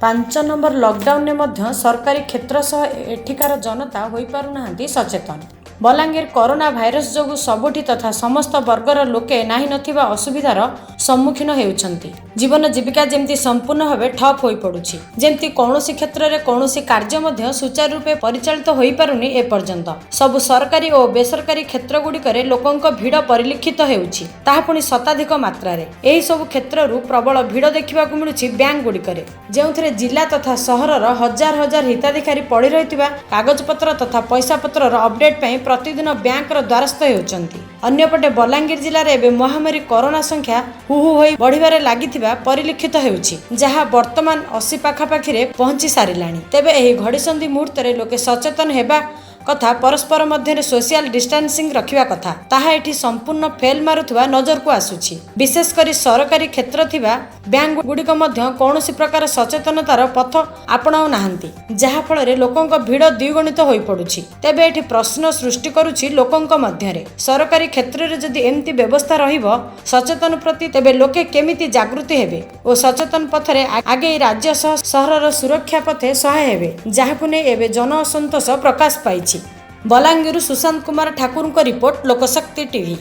5 number ଲକଡାଉନରେ ମଧ୍ୟ ସରକାରୀ କ୍ଷେତ୍ର ସହ ଏଠିକାର ଜନତା ହୋଇପାରୁନାହାନ୍ତି ସଚେତନ। ବଲାଙ୍ଗୀର କରୋନା ଭାଇରସ ଯୋଗୁଁ ସବୁଠି ତଥା ସମସ୍ତ ବର୍ଗର ଲୋକେ ନାହିଁ ନଥିବା ଅସୁବିଧାର ସମ୍ମୁଖୀନ ହେଉଛନ୍ତି। ଜୀବନ ଜୀବିକା ଯେମିତି ସମ୍ପୂର୍ଣ୍ଣ ଭାବେ ଠପ୍ ହୋଇପଡୁଛି। ଯେମିତି କୌଣସି କ୍ଷେତ୍ରରେ କୌଣସି କାର୍ଯ୍ୟ ମଧ୍ୟ ସୁଚାରୁ ରୂପେ ପରିଚାଳିତ ହୋଇପାରୁନି ଏପର୍ଯ୍ୟନ୍ତ। ସବୁ ସରକାରୀ ଓ ବେସରକାରୀ କ୍ଷେତ୍ରଗୁଡ଼ିକରେ ଲୋକଙ୍କ ଭିଡ଼ ପରିଲକ୍ଷିତ ହେଉଛି, ତାହା ପୁଣି ଶତାଧିକ ମାତ୍ରାରେ। ଏହି ସବୁ କ୍ଷେତ୍ରରୁ ପ୍ରବଳ ଭିଡ଼ ଦେଖିବାକୁ ମିଳୁଛି ବ୍ୟାଙ୍କ ଗୁଡ଼ିକରେ, ଯେଉଁଥିରେ ଜିଲ୍ଲା ତଥା ସହରର ହଜାର ହଜାର ହିତାଧିକାରୀ ପଡ଼ି ରହିଥିବା କାଗଜପତ୍ର ତଥା ପଇସାପତ୍ରର ଅପଡେଟ୍ ପାଇଁ ପ୍ରତିଦିନ ବ୍ୟାଙ୍କର ଦ୍ୱାରସ୍ଥ ହେଉଛନ୍ତି। ଅନ୍ୟପଟେ ବଲାଙ୍ଗୀର ଜିଲ୍ଲାରେ ଏବେ ମହାମାରୀ କରୋନା ସଂଖ୍ୟା ହୁ ହୁ ହୋଇ ବଢ଼ିବାରେ ଲାଗିଥିବା ପରିଲକ୍ଷିତ ହେଉଛି, ଯାହା ବର୍ତ୍ତମାନ 80 ପାଖାପାଖିରେ ପହଞ୍ଚି ସାରିଲାଣି। ତେବେ ଏହି ଘଡ଼ିସନ୍ଧି ମୁହୂର୍ତ୍ତରେ ଲୋକେ ସଚେତନ ହେବା କଥା, ପରସ୍ପର ମଧ୍ୟରେ ସୋସିଆଲ ଡିଷ୍ଟାନ୍ସିଂ ରଖିବା କଥା, ତାହା ଏଠି ସମ୍ପୂର୍ଣ୍ଣ ଫେଲ୍ ମାରୁଥିବା ନଜରକୁ ଆସୁଛି। ବିଶେଷ କରି ସରକାରୀ କ୍ଷେତ୍ର ଥିବା ବ୍ୟାଙ୍କ ଗୁଡ଼ିକ ମଧ୍ୟ କୌଣସି ପ୍ରକାର ସଚେତନତାର ପଥ ଆପଣାଉ ନାହାନ୍ତି, ଯାହାଫଳରେ ଲୋକଙ୍କ ଭିଡ଼ ଦ୍ୱିଗୁଣିତ ହୋଇପଡୁଛି। ତେବେ ଏଠି ପ୍ରଶ୍ନ ସୃଷ୍ଟି କରୁଛି ଲୋକଙ୍କ ମଧ୍ୟରେ, ସରକାରୀ କ୍ଷେତ୍ରରେ ଯଦି ଏମିତି ବ୍ୟବସ୍ଥା ରହିବ ସଚେତନ ପ୍ରତି, ତେବେ ଲୋକେ କେମିତି ଜାଗୃତି ହେବେ ଓ ସଚେତନ ପଥରେ ଆଗେଇ ରାଜ୍ୟ ସହ ସହରର ସୁରକ୍ଷା ପଥେ ସହାୟ ହେବେ, ଯାହାକୁ ନେଇ ଏବେ ଜନ ଅସନ୍ତୋଷ ପ୍ରକାଶ ପାଇଛି। ବଲାଙ୍ଗୀରରୁ ସୁଶାନ୍ତ କୁମାର ଠାକୁରଙ୍କ ରିପୋର୍ଟ, ଲୋକଶକ୍ତି ଟିଭି।